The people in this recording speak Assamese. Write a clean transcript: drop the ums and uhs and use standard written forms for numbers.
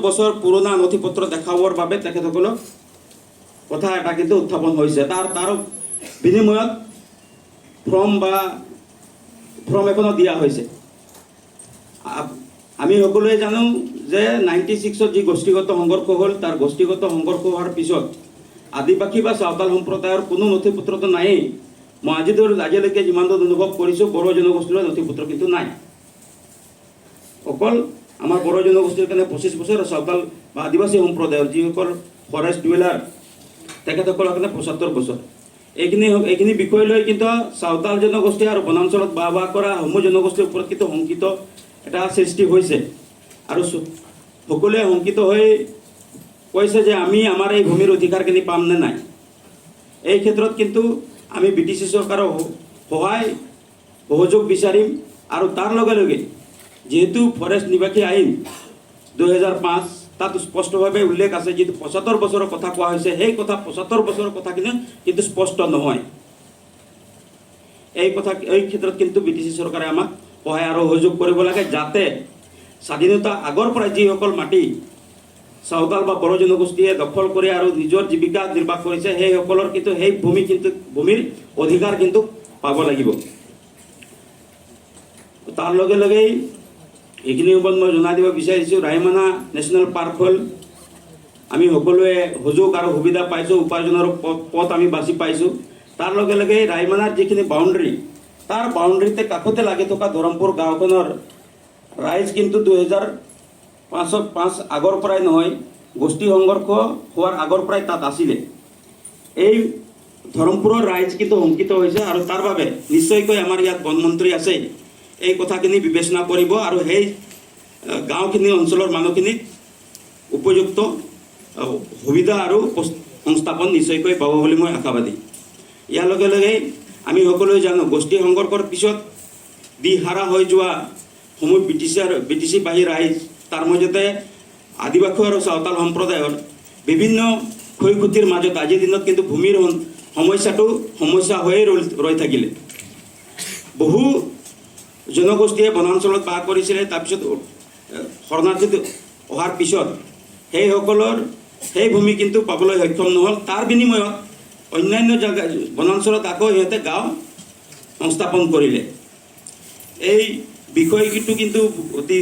বছৰ পুৰণা নথি পত্ৰ দেখাবৰ বাবে তেখেতসকলক কথা এটা কিন্তু উত্থাপন হৈছে। তাৰ তাৰ বিনিময়ত ফৰ্ম বা ফৰ্ম এখনো দিয়া হৈছে। আমি সকলোৱে জানো যে 96ত যি গোষ্ঠীগত সংঘৰ্ষ হ'ল, তাৰ গোষ্ঠীগত সংঘৰ্ষ হোৱাৰ পিছত আদিবাসী বা চাওতাল সম্প্ৰদায়ৰ কোনো নথি পত্ৰতো নায়েই। মই আজিলৈকে যিমান দূৰ অনুভৱ কৰিছোঁ, বড়ো জনগোষ্ঠীৰ নথি পত্ৰ কিন্তু নাই। অকল আমাৰ বড়ো জনগোষ্ঠীৰ কাৰণে 25 বছৰ আৰু চাওতাল বা আদিবাসী সম্প্ৰদায়ৰ যিসকল ফৰেষ্ট ডুৱেলাৰ, তেখেতসকলৰ কাৰণে 75 বছৰ। এইখিনি এইখিনি বিষয় লৈ কিন্তু চাওতাল জনগোষ্ঠী আৰু বনাঞ্চলত বাস বাস কৰা সমূহ জনগোষ্ঠীৰ ওপৰত কিন্তু শংকিত এটা সৃষ্টি হৈছে আৰু সকলোৱে শংকিত হৈ কৈছে যে আমি আমাৰ এই ভূমিৰ অধিকাৰখিনি পাম নে নাই। এই ক্ষেত্ৰত কিন্তু আমি বিটিচি চৰকাৰৰ সহায় সহযোগ বিচাৰিম। আৰু তাৰ লগে লগে যিহেতু ফৰেষ্ট নিবাসী আইন 2005, তাত স্পষ্টভাৱে উল্লেখ আছে, যিটো 75 বছৰৰ কথা কোৱা হৈছে, সেই কথা 75 বছৰৰ কথা কিন্তু কিন্তু স্পষ্ট নহয়। এই কথা এই ক্ষেত্ৰত কিন্তু বিটিচি চৰকাৰে আমাক সহায় আৰু সহযোগ কৰিব লাগে, যাতে স্বাধীনতা আগৰ পৰাই যিসকল মাটি চাওতাল বা বড়ো জনগোষ্ঠীয়ে দখল কৰি আৰু নিজৰ জীৱিকা নিৰ্বাহ কৰিছে, সেইসকলৰ কিন্তু সেই ভূমি কিন্তু ভূমিৰ অধিকাৰ কিন্তু পাব লাগিব। তাৰ লগে লগেই এইখিনি সময়ত মই জনাই দিব বিচাৰিছোঁ, ৰায়মনা নেশ্যনেল পাৰ্ক হ'ল, আমি সকলোৱে সুযোগ আৰু সুবিধা পাইছোঁ, উপাৰ্জনৰ পথ আমি বাছি পাইছোঁ। তাৰ লগে লগে ৰায়মনাৰ যিখিনি বাউণ্ডেৰী, তাৰ বাউণ্ডেৰীতে কাষতে লাগি থকা ধৰমপুৰ গাঁওখনৰ ৰাইজ কিন্তু 2005ত 5 আগৰ পৰাই নহয়, গোষ্ঠী সংঘৰ্ষ হোৱাৰ আগৰ পৰাই তাত আছিলে। এই ধৰমপুৰৰ ৰাইজ কিন্তু শংকিত হৈছে আৰু তাৰ বাবে নিশ্চয়কৈ আমাৰ ইয়াত বনমন্ত্ৰী আছে, এই কথাখিনি বিবেচনা কৰিব আৰু সেই গাঁওখিনি অঞ্চলৰ মানুহখিনিক উপযুক্ত সুবিধা আৰু সংস্থাপন নিশ্চয়কৈ পাব বুলি মই আশাবাদী। ইয়াৰ লগে লগে আমি সকলোৱে জানো, গোষ্ঠী সংঘৰ্ষৰ পিছত দিশহাৰা হৈ যোৱা সমূহ ব্ৰিটিছৰ বিটিচি বাহী ৰাইজ, তাৰ মাজতে আদিবাসী আৰু চাওতাল সম্প্ৰদায়ৰ বিভিন্ন ক্ষয় ক্ষতিৰ মাজত আজিৰ দিনত কিন্তু ভূমিৰ সমস্যাটো সমস্যা হৈয়ে ৰৈ থাকিলে। বহু জনগোষ্ঠীয়ে বনাঞ্চলত বাস কৰিছিলে। তাৰপিছত শৰণাৰ্থী অহাৰ পিছত সেইসকলৰ সেই ভূমি কিন্তু পাবলৈ সক্ষম নহ'ল। তাৰ বিনিময়ত অন্যান্য জেগা বনাঞ্চলত আকৌ সিহঁতে গাঁও সংস্থাপন কৰিলে। এই বিষয়টো কিন্তু অতি